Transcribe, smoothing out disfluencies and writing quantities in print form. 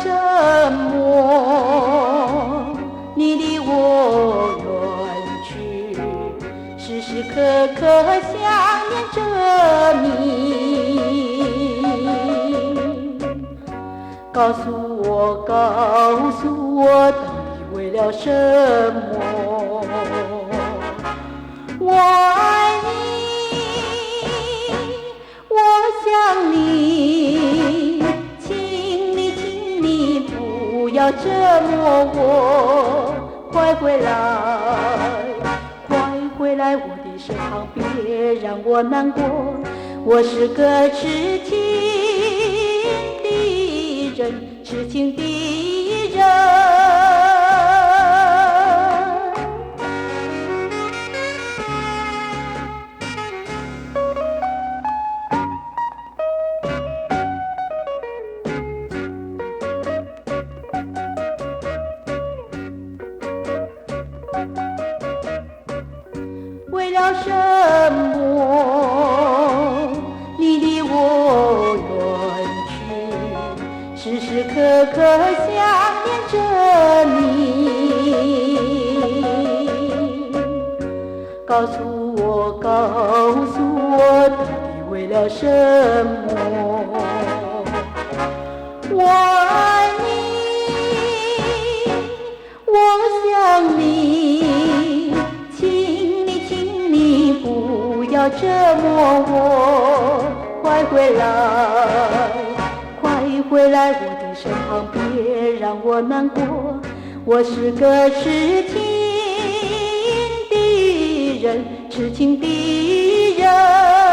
什麼，你離我遠去，時時刻刻想念著你。告訴我，告訴我，到底為了什麼？我愛你，我想你，請你，請你不要折磨我，快回來，快回來我的身旁，別讓我難過。我是個痴情的人，痴情的人。為了什麼，你離我遠去，時時刻刻想念著你。告訴我，告訴我，到底為了什麼？我愛你，我想你，請你，請你不要折磨我，快回來，快回來我的身旁，別讓我難過。我是個痴情的人，痴情的人。